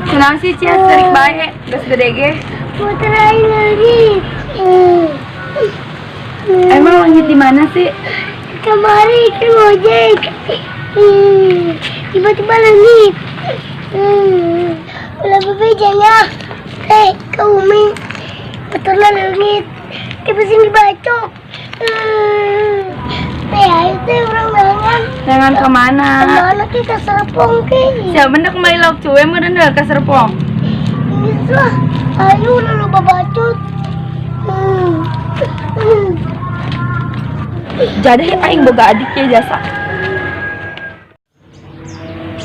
Kunaon sih sia cerik bae, geus gede ge. Motor aing leungit. Emang leungit di mana sih? Kemarin kan ngojek. Tiba-tiba leungit. Ulah bebejanya. Eh, ke Umi. Motornya leungit. Tiba sini dibacok. Teh, ayo teh urang neangan. Jangan kemana? Kemana ke ke Serpong ke? Siapa benda kembali lauk cuwe meureun ke Serpong. Geus lah. Ayo ulah loba bacot. Jadi aing boga adik ya jasa.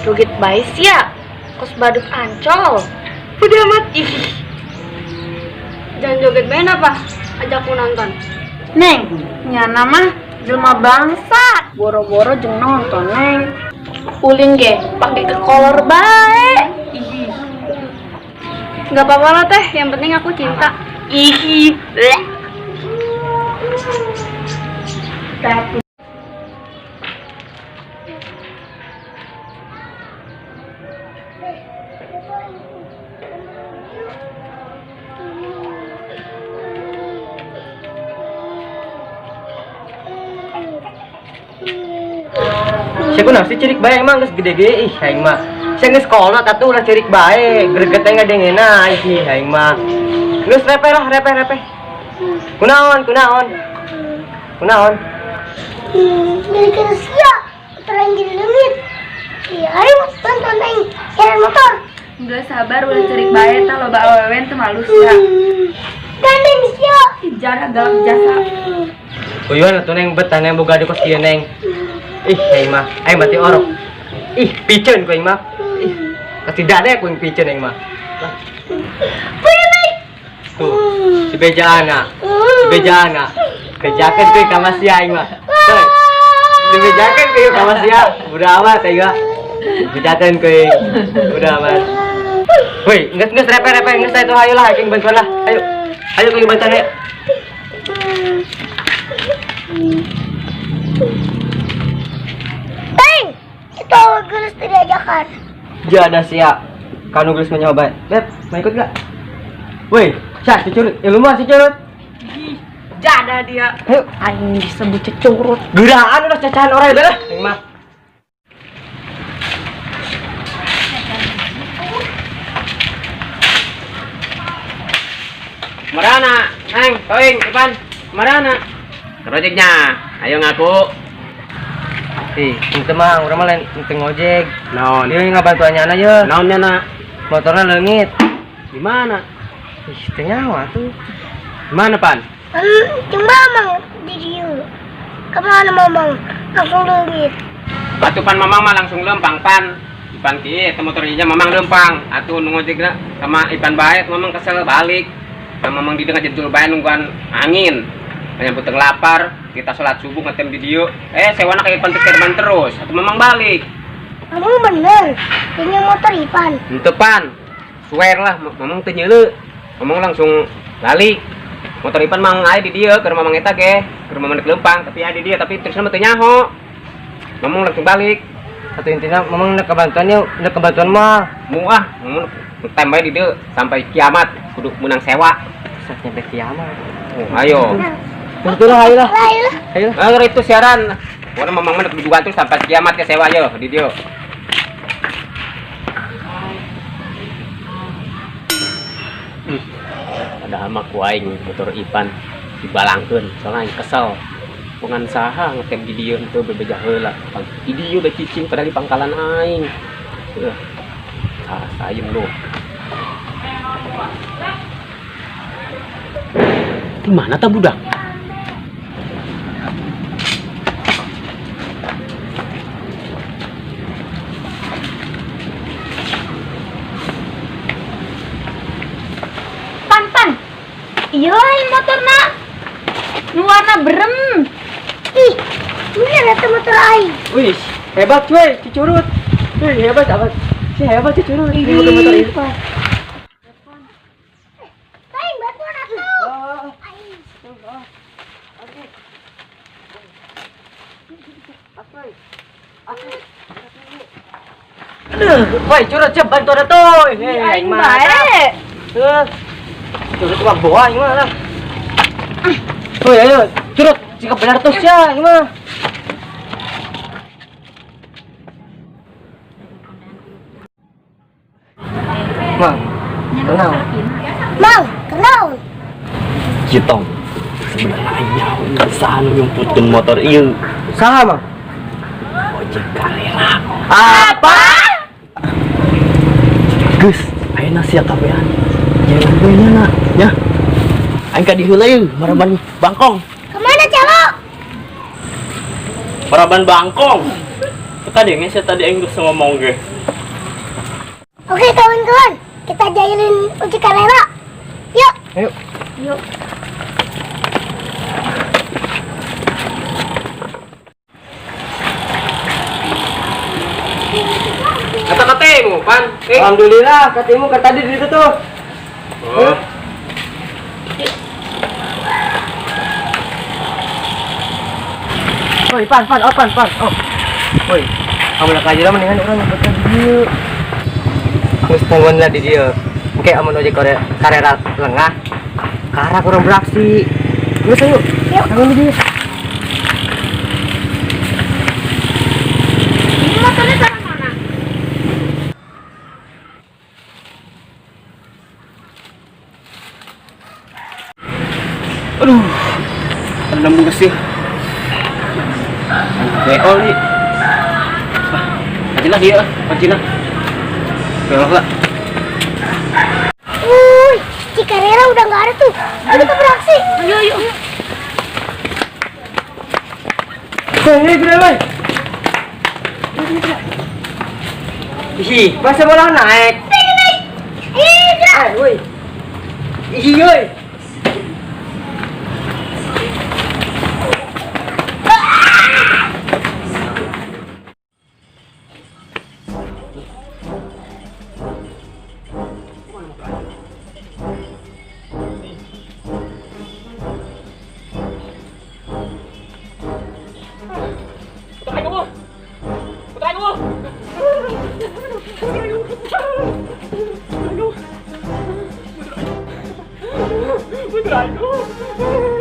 Joget bae sia. Kos badut Ancol. Udah amat ih. Jangan joget bae apa? Ajak aku nonton. Neng, nyana mah jelma bangsa. Boro-boro jeung nonton, Neng. Ulin ge pake ke kolor bae. Ih. Gak apa-apa lah teh, yang penting aku cinta. Ih. Bleh. Sia kunaon sih cerik bae emang geus gede ge ih aing mah. Sia geus kolot atuh ulah cerik bae, greget aing ngadengena ih aing mah. Geus repeh lah, repeh repeh. Kunaon, kunaon? Kunaon? Gara-gara sia, motor aing jadi leungit. Iya, ayo bantuan aing jalan motor. Geus sabar ulah cerik bae tah loba awewe teu malu sia. Gandeng sia. Ih, jarah galak jasa. Uyuan atuh neng betah neng boga adik kos kieu neng. Ih aing mah, aing mati orok. Ih, piceun ku aing mah. Ih, kasih dada ku aing piceun aing mah. Tuh, si bejana. Si bejana. Bejakeun kuy ka sia aing mah. Tuh. Dibejakeun kuy ka sia. Udah amat aing mah. Bejakeun kuy. Udah amat. Woi, geus geus repeh repeh geus itu ayo lah aing bantuan lah. Ayo. Ayo kuy bantuan ayo. Teng, itu awal geus diajakan. Jada sia. Kanu geus menyoba. Beb, mau ikut gak? Woi, Syah, si curut. Ya lu mah si curut. Jada dia. Ayo. Aing disebut cecurut. Geraan udah cacahan orang itu lah. Aing mah. Marana, Neng, Toing, Ipan, Marana. Kerojeknya, ayo ngaku. Ih, ente mah urang mah lain ente ngojek. Naon? Dia ngabantuannya aja. Naonnya nak? Motornya leungit. Di mana? Ih, teu nyawa tuh. Di mana, Pan? Cuma mamang di dieu. Kemana mamang? Langsung leungit. Batu pan mamang mah langsung lempang pan. Ipan kieu teh motor ieu mamang lempang. Atuh nu ngojekna sama Ipan bae mamang kesel balik. Nah, mamang di tengah jedul bae nungguan angin. Hanya puteng lapar, kita sholat subuh ngetem di dieu. Sewana kayak Ipan teh terus. Atuh mamang balik. Kamu bener, ini motor Ipan. Henteu pan. Swear lah mamang teu nyeuleu. Mamang langsung balik. Motor Ipan mang aya di dieu keur mamang eta ge, keur mamang dek lempang tapi aya di dieu tapi terusna mah teu nyaho. Mamang langsung balik. Satu intinya mamang nek kebantuan yuk, nek kebantuan mah. Muah, mamang ngetem bae di dieu sampai kiamat kudu menang sewa. Saat nyampe kiamat. Oh, ayo. Terus lah, ayo lah. Ayo lah. Ayo lah. Nah, itu siaran. Pokoknya mamang mah dek dudukan terus sampai kiamat ke sewa yo di dieu. Padahal mah ku aing motor Ipan dibalangkeun soalnya aing kesel. Pungan saha ngetem di dieu teu bebeja heula. Di dieu da cicing padahal di pangkalan aing. Heuh. Ah, sayem lu. Di mana ta budak? Pan pan. Iya lain motorna. Nu warna berem. Ih, ini ada motor aing. Wih, hebat cuy, cicurut. Wih, hebat apa? Si hebat cicurut. Ini motor Ipan. Aing bantuan atuh. Aing. Aduh, woi curut cep bantu ada tuh. Hei, Aing bae. Tuh. Curut mah bawa aing mah lah. Woi, ayo curut jika benar tuh sia aing mah. Mang, kenal. Mang, kenal. Citong. Sebenarnya aing nyaho saha nu nyumputkeun motor ieu. Saha, Mang? Ojek karera. Apa? Geus, ayeuna sia kabehan. Jalan we nya nya. Aing ka diheula ieu maraban bangkong. Kemana, Calo? Maraban bangkong. Teu kadenge sia tadi aing geus ngomong ge. Oke, kawan-kawan, kita jailin uji karera. Yuk. Ayo. Yuk. Kata ketemu, Pan. Eh. Alhamdulillah ketemu kan tadi di situ tuh. Oh. Woi, pan, pan, oh, pan, pan, oh. Woi, kamu nak aja lah mendingan orang nyebutkan dia. Geus tungguan lah di dia. Oke, amun ojek karera lengah. Karena kurang beraksi. Geus ayo. Yuk. Tanggung di dia. Ini motornya taruh mana? Aduh. Nemu sih. Oli. Ah, lah dia, lah. Belok lah. Wuih, Cikarera udah nggak ada tuh. Ayo kita beraksi. Ayo, ayo. Woi, ini woi. Ih, masa bola naik? Ih, Eh, woi. Ih, woi. Putra aing.